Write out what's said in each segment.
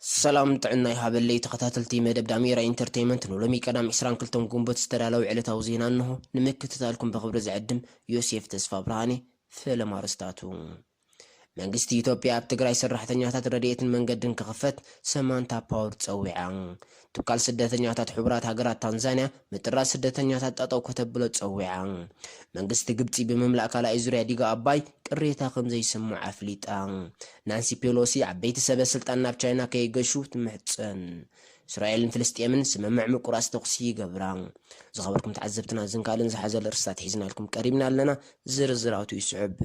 ሰላም ጥዕና ይሃበለይ ተኸታተልቲ መደብ ዳሜራ ኢንተርቴይመንት፣ ንሎሚ ቀዳም ዕስራን ክልተን ግንቦት ዝተዳለወ ዕለታዊ ዜና እንሆ። ንምክትታልኩም ብኽብሪ ዝዕድም ዮሴፍ ተስፋ ብርሃኔ። ፈለማ ኣርእስታቱ። መንግስቲ ኢትዮጵያ ኣብ ትግራይ ሰራሕተኛታት ረድኤትን መንገድን ክኽፈት ሰማንታ ፓወር ጸዊዓ። ትካል ስደተኛታት ሕቡራት ሃገራት ታንዛንያ ምጥራዝ ስደተኛታት ጠጠው ከተብሎ ጸዊዓ። መንግስቲ ግብጺ ብምምላእ ካልኣይ ዙርያ ዲጋ ኣባይ ቅሬታ ከም ዘይስምዖ ኣፍሊጣ። ናንሲ ፔሎሲ ዓበይቲ ሰበ ስልጣን ናብ ቻይና ከይገሹ ትምሕጸን። እስራኤልን ፍልስጤምን ስምምዕ ምቁራጽ ተኹሲ ይገብራ። ዝኸበርኩም ተዓዘብትና፣ እዝን ካልእን ዝሓዘለ ርእስታት ሒዝናልኩም ቀሪብና ኣለና። ዝርዝራቱ ይስዕብ።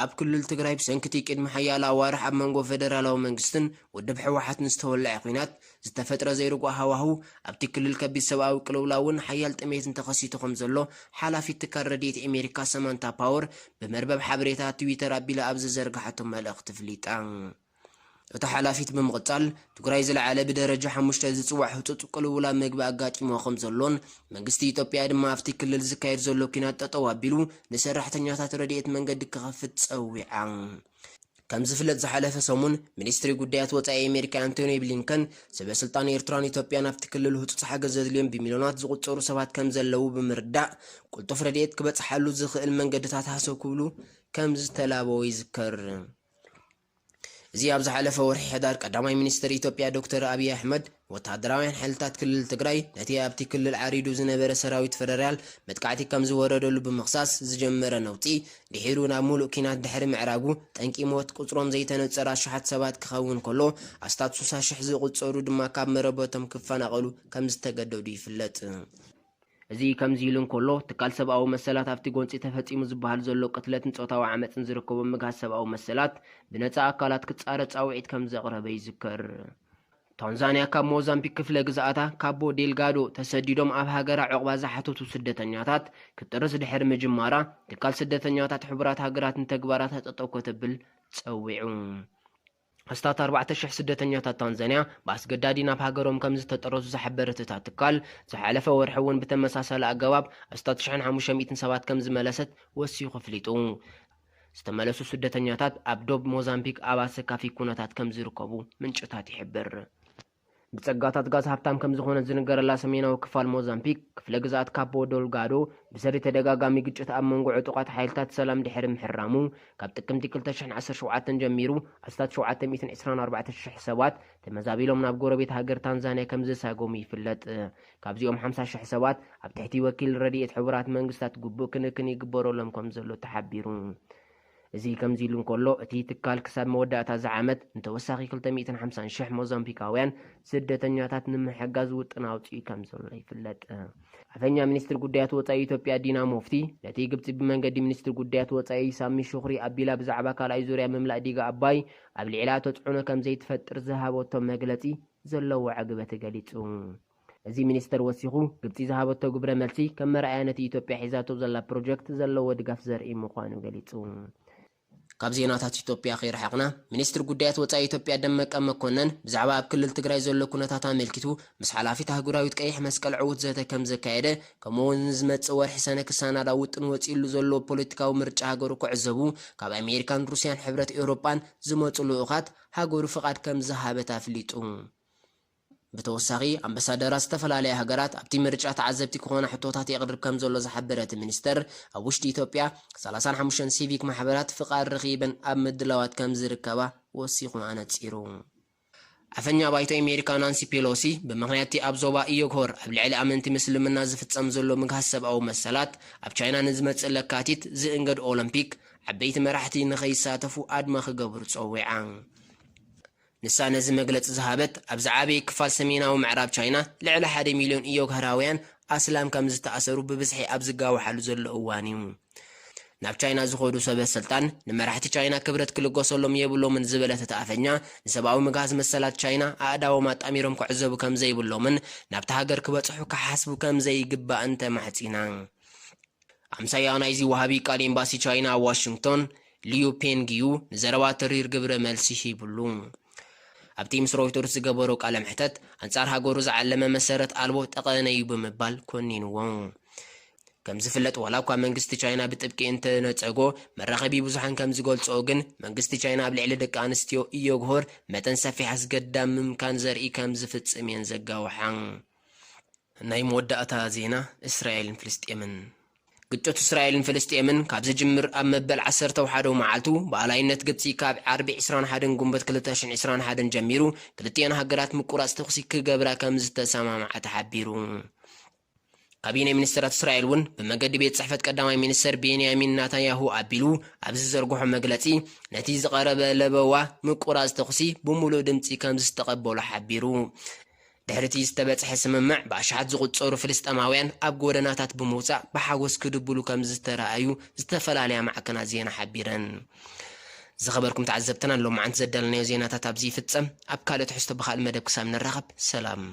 ኣብ ክልል ትግራይ ብሰንኪ እቲ ቅድሚ ሓያሎ ኣዋርሕ ኣብ መንጎ ፌደራላዊ መንግስትን ውድብ ህወሓትን ዝተወልዐ ኲናት ዝተፈጥረ ዘይርጉእ ሃዋህው፣ ኣብቲ ክልል ከቢድ ሰብኣዊ ቅልውላውን ሓያል ጥሜትን ተኸሲቱ ከም ዘሎ ሓላፊት ትካል ረድኤት ኣሜሪካ ሰማንታ ፓወር ብመርበብ ሓበሬታ ትዊተር ኣቢላ ኣብ ዝዘርግሓቶ መልእኽቲ ኣፍሊጣ። እታ ሓላፊት ብምቕጻል፣ ትግራይ ዝለዓለ ብደረጃ ሓሙሽተ ዝጽዋዕ ህጹጽ ቅልውላው መግቢ ኣጋጢሞ ከም ዘሎን መንግስቲ ኢትዮጵያ ድማ ኣብቲ ክልል ዝካየድ ዘሎ ኲናት ጠጠው ኣቢሉ ንሰራሕተኛታት ረድኤት መንገዲ ክኸፍት ጸዊዓ። ከም ዝፍለጥ ዝሓለፈ ሰሙን ሚኒስትሪ ጉዳያት ወጻኢ ኣሜሪካ ኣንቶኒ ብሊንከን ሰበ ስልጣን ኤርትራን ኢትዮጵያን ኣብቲ ክልል ህጹጽ ሓገዝ ዘድልዮም ብሚልዮናት ዝቑጸሩ ሰባት ከም ዘለዉ ብምርዳእ፣ ቅልጡፍ ረድኤት ክበጽሓሉ ዝኽእል መንገድታት ሃሰው ክብሉ ከም ዝተላበዉ ይዝከር። እዚ ኣብ ዝሓለፈ ወርሒ ሕዳር ቀዳማይ ሚኒስትር ኢትዮጵያ ዶክተር ኣብይ ኣሕመድ፣ ወተሃደራውያን ሓይልታት ክልል ትግራይ ነቲ ኣብቲ ክልል ዓሪዱ ዝነበረ ሰራዊት ፈደራል መጥቃዕቲ ከም ዝወረደሉ ብምኽሳስ ዝጀመረ ነውጺ፣ ድሒሩ ናብ ሙሉእ ኲናት ድሕሪ ምዕራጉ፣ ጠንቂ ሞት ቁጽሮም ዘይተነጸረ ኣሽሓት ሰባት ክኸውን ከሎ፣ ኣስታት ሱሳ ሽሕ ዝቑጸሩ ድማ ካብ መረበቶም ክፈናቐሉ ከም ዝተገደዱ ይፍለጥ። እዚ ከምዚ ኢሉ እንከሎ፣ ትካል ሰብኣዊ መሰላት ኣብቲ ጎንጺ ተፈጺሙ ዝበሃል ዘሎ ቅትለትን ጾታዊ ዓመጽን ዝርከቦ ምግሃስ ሰብኣዊ መሰላት ብነጻ ኣካላት ክጻረ ጻውዒት ከም ዘቕረበ ይዝከር። ታንዛንያ ካብ ሞዛምቢክ ክፍለ ግዝኣታ ካቦ ዴልጋዶ ተሰዲዶም ኣብ ሃገራ ዕቑባ ዝሓተቱ ስደተኛታት ክትጥርስ ድሕሪ ምጅማራ፣ ትካል ስደተኛታት ሕቡራት ሃገራት ንተግባራታ ጠጠው ከተብል ጸዊዑ። ኣስታት ኣርባዕተ ሽሕ ስደተኛታት ታንዛንያ ብኣስገዳዲ ናብ ሃገሮም ከም ዝተጠረዙ ዝሓበረት እታ ትካል፣ ዝሓለፈ ወርሒ እውን ብተመሳሳሊ ኣገባብ ኣስታት ሽሕን ሓሙሽተ ሚእትን ሰባት ከም ዝመለሰት ወሲኹ ኣፍሊጡ። ዝተመለሱ ስደተኛታት ኣብ ዶብ ሞዛምቢክ ኣብ ኣሰካፊ ኩነታት ከም ዝርከቡ ምንጭታት ይሕብር። ብጸጋታት ጋዝ ሃብታም ከም ዝኾነት ዝንገረላ ሰሜናዊ ክፋል ሞዛምቢክ፣ ክፍለ ግዝኣት ካቦ ዶልጋዶ፣ ብሰሪ ተደጋጋሚ ግጭት ኣብ መንጎ ዕጡቓት ሓይልታት ሰላም ድሕሪ ምሕራሙ፣ ካብ ጥቅምቲ ክልተ ሽሕን ዓሰርተ ሸውዓተን ጀሚሩ ኣስታት ሸውዓተ ሚእትን ዕስራን ኣርባዕተ ሽሕ ሰባት ተመዛቢሎም ናብ ጎረቤት ሃገር ታንዛንያ ከም ዝሳጎሙ ይፍለጥ። ካብዚኦም ሓምሳ ሽሕ ሰባት ኣብ ትሕቲ ወኪል ረድኤት ሕቡራት መንግስታት ግቡእ ክንክን ይግበረሎም ከም ዘሎ ተሓቢሩ። እዚ ከምዚ ኢሉ እንከሎ፣ እቲ ትካል ክሳብ መወዳእታ እዚ ዓመት ንተወሳኺ ክልተ ሚእትን ሓምሳን ሽሕ ሞዛምቢካውያን ስደተኛታት ንምሕጋዝ ውጥን ኣውጺኡ ከም ዘሎ ይፍለጥ። ኣፈኛ ሚኒስትሪ ጉዳያት ወጻኢ ኢትዮጵያ ዲና ሙፍቲ፣ ነቲ ግብጺ ብመንገዲ ሚኒስትሪ ጉዳያት ወጻኢ ሳሚ ሹኽሪ ኣቢላ ብዛዕባ ካልኣይ ዙርያ ምምላእ ዲጋ ኣባይ ኣብ ልዕሊኣ ተጽዕኖ ከም ዘይትፈጥር ዝሃበቶ መግለጺ ዘለዎ ዕግበት ገሊጹ። እዚ ሚኒስተር ወሲኹ፣ ግብጺ ዝሃበቶ ግብረ መልሲ ከም መርኣያ ነቲ ኢትዮጵያ ሒዛቶ ዘላ ፕሮጀክት ዘለዎ ድጋፍ ዘርኢ ምዃኑ ገሊጹ። ካብ ዜናታት ኢትዮጵያ ከይረሓቕና፣ ሚኒስትሪ ጉዳያት ወጻኢ ኢትዮጵያ ደመቀ መኮነን ብዛዕባ ኣብ ክልል ትግራይ ዘሎ ኩነታት ኣመልኪቱ ምስ ሓላፊት ኣህጉራዊት ቀይሕ መስቀል ዕዉት ዘተ ከም ዘካየደ፣ ከምኡ እውን ንዝመጽእ ወርሒ ሰነ ክሰናዳ ውጥን ወጺኡሉ ዘሎ ፖለቲካዊ ምርጫ ሃገሩ ክዕዘቡ ካብ ኣሜሪካን ሩስያን ሕብረት ኤውሮጳን ዝመጹ ልኡኻት ሃገሩ ፍቓድ ከም ዝሃበት ኣፍሊጡ። ብተወሳኺ፣ ኣምባሳደራት ዝተፈላለያ ሃገራት ኣብቲ ምርጫ ተዓዘብቲ ክኾና ሕቶታት የቕርብ ከም ዘሎ ዝሓበረ እቲ ሚኒስተር፣ ኣብ ውሽጢ ኢትዮጵያ ሰላሳን ሓሙሽተን ሲቪክ ማሕበራት ፍቓድ ረኺበን ኣብ ምድላዋት ከም ዝርከባ ወሲኹ ኣነጺሩ። ኣፈኛ ባይቶ ኣሜሪካ ናንሲ ፔሎሲ፣ ብምኽንያት እቲ ኣብ ዞባ ኢዮግሆር ኣብ ልዕሊ ኣመንቲ ምስልምና ዝፍጸም ዘሎ ምግሃስ ሰብኣዊ መሰላት፣ ኣብ ቻይና ንዝመጽእ ለካቲት ዝእንገድ ኦሎምፒክ፣ ዓበይቲ መራሕቲ ንኸይሳተፉ ኣድማ ክገብሩ ጸዊዓ። ንሳ ነዚ መግለጺ ዝሃበት፣ ኣብ ዝዓበየ ክፋል ሰሜናዊ ምዕራብ ቻይና ልዕሊ ሓደ ሚልዮን ኢዮግሃራውያን ኣስላም ከም ዝተኣሰሩ ብብዝሒ ኣብ ዝጋወሓሉ ዘሎ እዋን እዩ። ናብ ቻይና ዝኸዱ ሰበ ስልጣን፣ ንመራሕቲ ቻይና ክብረት ክልገሰሎም የብሎምን ዝበለት እታ ኣፈኛ፣ ንሰብኣዊ ምግሃስ መሰላት ቻይና ኣእዳዎም ኣጣሚሮም ክዕዘቡ ከም ዘይብሎምን ናብታ ሃገር ክበጽሑ ክሓስቡ ከም ዘይግባእን ተማሕጺና። ኣምሳያ ናይዚ ወሃቢ ቃል ኤምባሲ ቻይና ኣብ ዋሽንግቶን፣ ሊዩ ፔንግዩ፣ ንዘረባ ተሪር ግብረ መልሲ ሂብሉ። ኣብቲ ምስ ሮይተርስ ዝገበሮ ቃለ መሕተት፣ ኣንጻር ሃገሩ ዝዓለመ መሰረት ኣልቦ ጠቐነ እዩ ብምባል ኮኒንዎ። ከም ዝፍለጥ፣ ዋላ እኳ መንግስቲ ቻይና ብጥብቂ እንተነጸጎ፣ መራኸቢ ብዙሓን ከም ዝገልጾ ግን መንግስቲ ቻይና ኣብ ልዕሊ ደቂ ኣንስትዮ እዮግሆር መጠን ሰፊሕ ኣስገዳም ምምካን ዘርኢ ከም ዝፍጽም እየን ዘጋውሓ። ናይ መወዳእታ ዜና፣ እስራኤልን ፍልስጤምን። ግጭት እስራኤልን ፍልስጤምን ካብ ዝጅምር ኣብ መበል ዓሰርተ ሓደ መዓልቱ ብኣላይነት ግብጺ ካብ ዓርቢ ዕስራን ሓደን ጉንበት ክልተ ሽሕን ዕስራን ሓደን ጀሚሩ ክልቲኤን ሃገራት ምቁራጽ ተኹሲ ክገብራ ከም ዝተሰማምዓ ተሓቢሩ። ካቢነ ሚኒስትራት እስራኤል እውን ብመገዲ ቤት ጽሕፈት ቀዳማይ ሚኒስትር ቤንያሚን ናታንያሁ ኣቢሉ ኣብ ዝዘርግሖ መግለጺ፣ ነቲ ዝቐረበ ለበዋ ምቁራጽ ተኹሲ ብምሉእ ድምጺ ከም ዝተቐበሎ ሓቢሩ። ድሕሪ እቲ ዝተበጽሐ ስምምዕ፣ ብኣሽሓት ዝቑጸሩ ፍልስጤማውያን ኣብ ጎደናታት ብምውጻእ ብሓጎስ ክድብሉ ከም ዝተረኣዩ ዝተፈላለያ ማዕከናት ዜና ሓቢረን። ዝኸበርኩም ተዓዘብትና፣ ሎማዓንቲ ዘዳለናዮ ዜናታት ኣብዚ ይፍጸም። ኣብ ካልእ ትሕዝቶ ብኻልእ መደብ ክሳብ ንራኸብ፣ ሰላም።